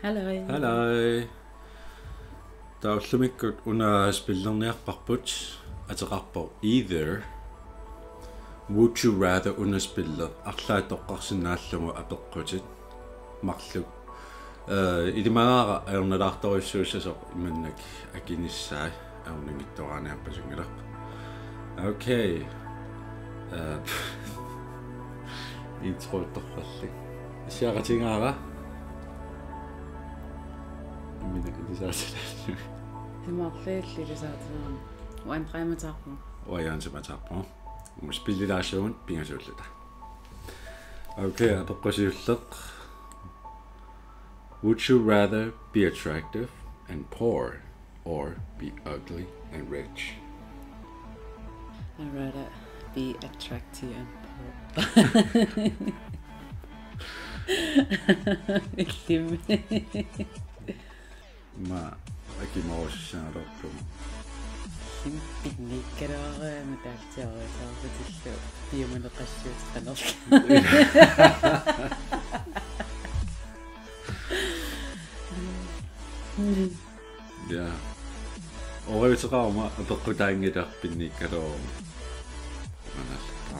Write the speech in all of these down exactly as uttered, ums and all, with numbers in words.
Hello. Hello. Taava ullumikkut una spillerniarparput ateqarpoq Either. Would you rather? Una spilli arlaat toqqarsinnaallugu apeqqutit marluk. Eh, ilimagaara ajornalaartorujussuussasoq imannak akinissaa ajornanngitsuaraaniarpasinngilaq. Okay. Eh, intro torralli. Issiaqatigaara. Imminut ilisaatilaassui. Simarliilli ilisaatilaassui. Uanga Andreamik ateqarpunga. Uanga Jensip ateqarpunga. Uuma spillilaassuugut pingasuulluta. Okay, apeqqut siulleq. Would you rather be attractive and poor or be ugly and rich? I'd rather be attractive and poor. Illimmi. Aamma akimarusussaagaluarpunga. Pinniikkaluaraangat taartiarusaarlutillu piumaneqassuuteqanerlu. Ja. Oqaluuteqaruma apeqqutaanngilaq pinniikkaluaruma. Manalpa.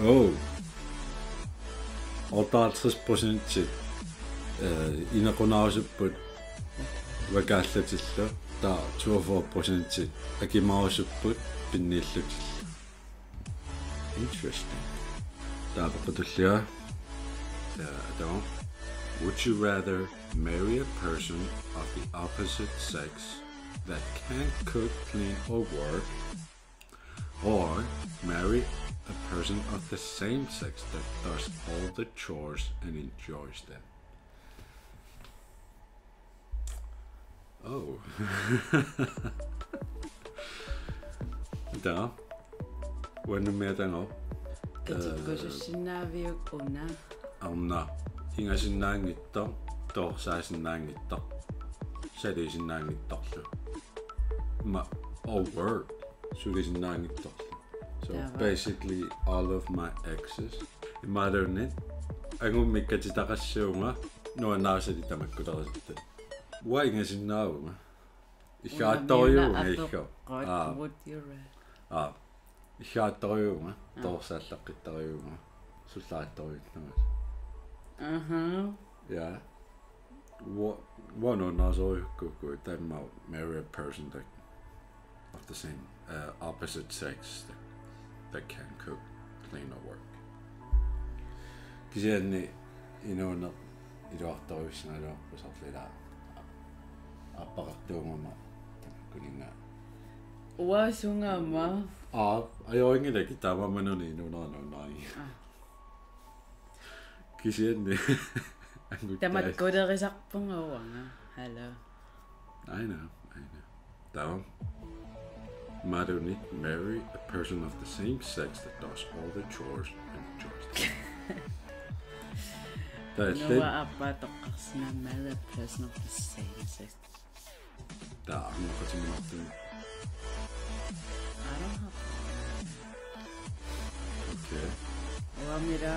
Oh. Otteoghalvtreds procent, eh, inequnaarusupput vakaallatillu, taava toogfyrre procent akimarusupput pinniillutillu. Interesting. Taava apeqqut tullia. Eh, taava. Would you rather marry a person of the opposite sex that can't cook, clean, or work, or marry a person of the same sex that does all the chores and enjoys them? Oh. Taava. Uannummiataanngooq. Katikkusussinnaaviuk una? Arnaq. Ingasinnaanngitsoq, toorsaasinnaanngitsoq, saliisinnaanngitsorlu. Aamma or work, sulisinnaanngitsorlu. So Taava. Basically all of my exes. Imaluunniit angummik katitaqassuunga nuannarisali tamakkulerisartut. Uanga ingasinnaavunga. Ihaattoriuunga illu. Aa. Aa. Ihaattoriuunga, toorsaallaqqittoriuunga, sullaattoriullunga. Aha. Ja. Uanga nuannarisarukku, taava marry a person that of the same, uh, opposite sex that, that can cook, clean or work. Kisianni inuuneq iluartorujussagaluarpoq soorlu ila aappaqartuugama tamakkununnga. Uanga sungama. Aa, ajorinngilakka taamaammanuna inuunera nuannarinngilakka. Kisianni. Tamakkulerisarpunga uanga. Hello. I know, I know. Taava. Imaluunniit marry a person of the same sex that does all the chores and enjoys them. Taava. Nuann' aappaa toqqarsinnaa, marry a person of the same sex. Taava, arnaq qatiminartumik. I don't have. Okay. Uanga ila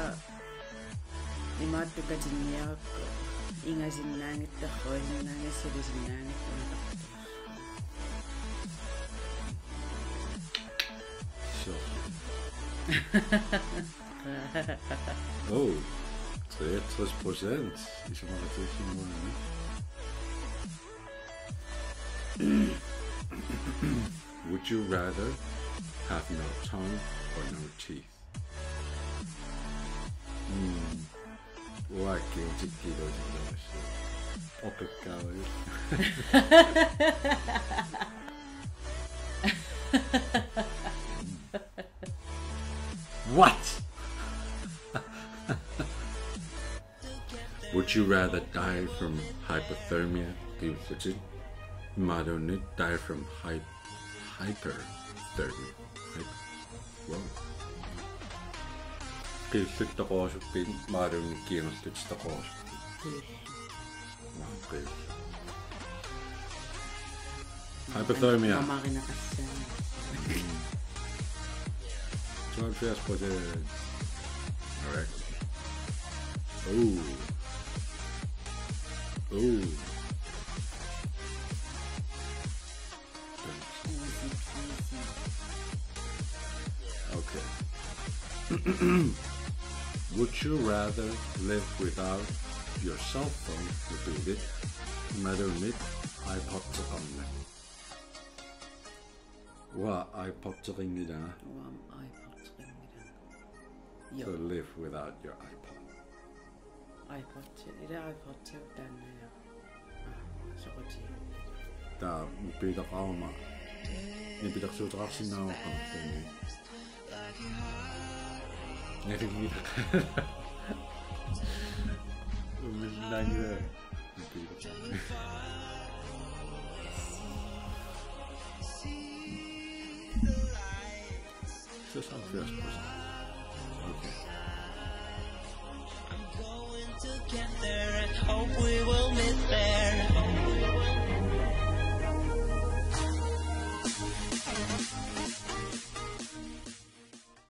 imaattoq katinniarakku, ingasinnaanngitsoq, ruisinnaanngitsoq, sulisinnaanngitsoq. Sure. Oh, treogtres procent. Isumaqatigiissinnaanngilaq. Would you rather have no tongue or no teeth? Hmm. Uanga guilty, guilty. Okay, guys. What? Would you rather die from hypothermia, qiullutit, imaluunniit die from hy-, hyperthermia? Hy-, wow. Qiullutit toqorusuppigit imaluunniit kiingerlutit toqorusuppigit? Qiullutit. Wow, qiullutit. Hypothermia. Mamarinaqassaanga. Tooghalvfjerds procent. All right. Ooh. Ooh. Okay. Would you rather live without your cell phone, repeat it, matter mit iPod teqarnak? Uanga iPod teqanngilanga. Uanga iPod teqanngilanga. So live without your iPod. iPod, ila iPod taanna. Soqutiga. Taava mobileqaruma. Nipilersuuteqarsinnaavoq taanna. Nerigiilaq. Umillangia. Mobileqaruma. Seksoghalvfjerds procent. Okay. I'm going to get there. Hope we will